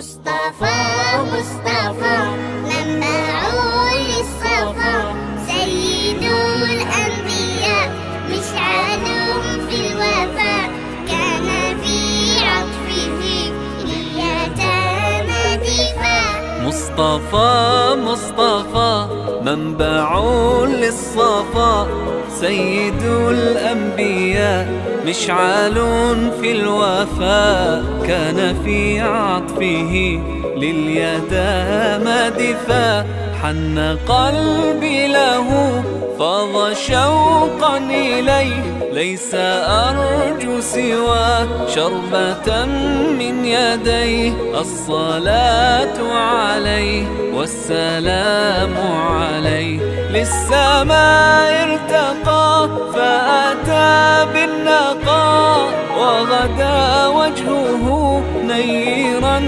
مصطفى مصطفى منبع للصفا، سيد الأنبياء مشعل في الوفاء، كان في عطفه لليتامى دفاع. مصطفى مصطفى منبع للصفا، سيد الأنبياء مشعل في الوفاء، كان في عطفه لليتامى دفاع. حن قلبي له فاض شوقا إليه، ليس أرجو سوى شربة من يديه. الصلاة عليه والسلام عليه، للسماء ارتقى فأتى بالنقى، وغدا وجهه نيرا.